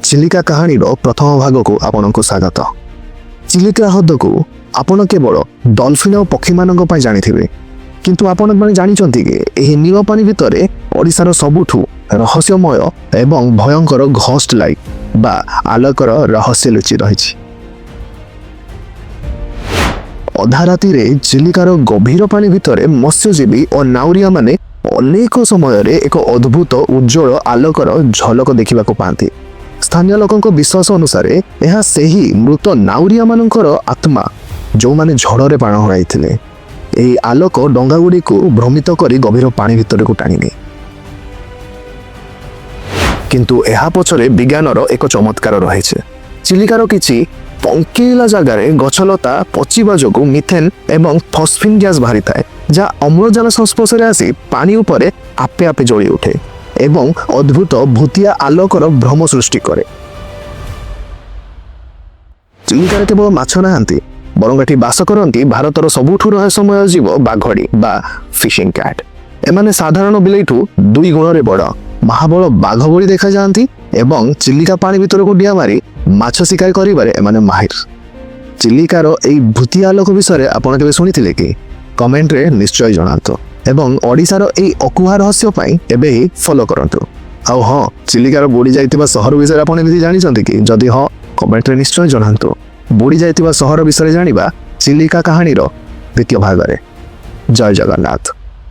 ଚିଲିକା କାହାଣୀର ପ୍ରଥମ ଭାଗକୁ ଆପଣଙ୍କୁ ସ୍ୱାଗତ। ଚିଲିକା ହ୍ରଦକୁ ଆପଣ କେବଳ ଡଲଫିନ୍ ଆଉ ପକ୍ଷୀମାନଙ୍କ ପାଇଁ ଜାଣିଥିବେ, କିନ୍ତୁ ଆପଣ ମାନେ ଜାଣିଛନ୍ତି କି ଏହି ନୀଳ ପାଣି ଭିତରେ ଓଡ଼ିଶାର ସବୁଠୁ ରହସ୍ୟମୟ ଏବଂ ଭୟଙ୍କର ଘୋଷ୍ଟ ଲାଇଟ୍ ବା ଆଲୋକର ରହସ୍ୟ ଲୁଚି ରହିଛି? ଅଧା ରାତିରେ ଚିଲିକାର ଗଭୀର ପାଣି ଭିତରେ ମତ୍ସ୍ୟଜୀବୀ ଓ ନାଉରିଆମାନେ ଅନେକ ସମୟରେ ଏକ ଅଦ୍ଭୁତ ଉଜ୍ଜ୍ୱଳ ଆଲୋକର ଝଲକ ଦେଖିବାକୁ ପାଆନ୍ତି। ସ୍ଥାନୀୟ ଲୋକଙ୍କ ବିଶ୍ୱାସ ଅନୁସାରେ ଏହା ସେହି ମୃତ ନାଉରିଆମାନଙ୍କର ଆତ୍ମା, ଯେଉଁମାନେ ଝଡ଼ରେ ପ୍ରାଣ ହରାଇଥିଲେ। ଏହି ଆଲୋକ ଡଙ୍ଗାଗୁଡ଼ିକୁ ଭ୍ରମିତ କରି ଗଭୀର ପାଣି ଭିତରକୁ ଟାଣିନିଏ। କିନ୍ତୁ ଏହା ପଛରେ ବିଜ୍ଞାନର ଏକ ଚମତ୍କାର ରହିଛି। ଚିଲିକାର କିଛି ପଙ୍କିଲା ଜାଗାରେ ଗଛଲତା ପଚିବା ଯୋଗୁଁ ମିଥେନ୍ ଏବଂ ଫସଫିନ୍ ଗ୍ୟାସ୍ ବାହାରିଥାଏ, ଯାହା ଅମ୍ଳଜାନ ସଂସ୍ପର୍ଶରେ ଆସି ପାଣି ଉପରେ ଆପେ ଆପେ ଜଳି ଉଠେ ଏବଂ ଅଦ୍ଭୁତ ଭୂତିଆ ଆଲୋକର ଭ୍ରମ ସୃଷ୍ଟି କରେ। ଚିଲିକାରେ କେବଳ ମାଛ ନାହାନ୍ତି, ବରଂ ଏଠି ବାସ କରନ୍ତି ଭାରତର ସବୁଠୁ ରହସ୍ୟମୟ ଜୀବ ବାଘଡ଼ି ବା ଫିସିଂ କ୍ୟାଟ୍। ଏମାନେ ସାଧାରଣ ବିଲେଇଠୁ 2 ଗୁଣରେ ବଡ଼, ମହାବଳ ବାଘ ଭଳି ଦେଖାଯାଆନ୍ତି ଏବଂ ଚିଲିକା ପାଣି ଭିତରକୁ ଡିଆଁ ମାରି ମାଛ ଶିକାର କରିବାରେ ଏମାନେ ମାହିର। ଚିଲିକାର ଏଇ ଭୂତିଆ ଆଲୋକ ବିଷୟରେ ଆପଣ କେବେ ଶୁଣିଥିଲେ କି? କମେଣ୍ଟରେ ନିଶ୍ଚୟ ଜଣାନ୍ତୁ ଏବଂ ଓଡ଼ିଶାର ଏଇ ଅକୁହା ରହସ୍ୟ ପାଇଁ ଏବେ ହିଁ ଫଲୋ କରନ୍ତୁ। ଆଉ ହଁ, ଚିଲିକାର ବୁଡ଼ି ଯାଇଥିବା ସହର ବିଷୟରେ ଆପଣ ଏମିତି ଜାଣିଛନ୍ତି କି? ଯଦି ହଁ, କମେଣ୍ଟରେ ନିଶ୍ଚୟ ଜଣାନ୍ତୁ। ବୁଡ଼ି ଯାଇଥିବା ସହର ବିଷୟରେ ଜାଣିବା ଚିଲିକା କାହାଣୀର ଦ୍ୱିତୀୟ ଭାଗରେ। ଜୟ ଜଗନ୍ନାଥ।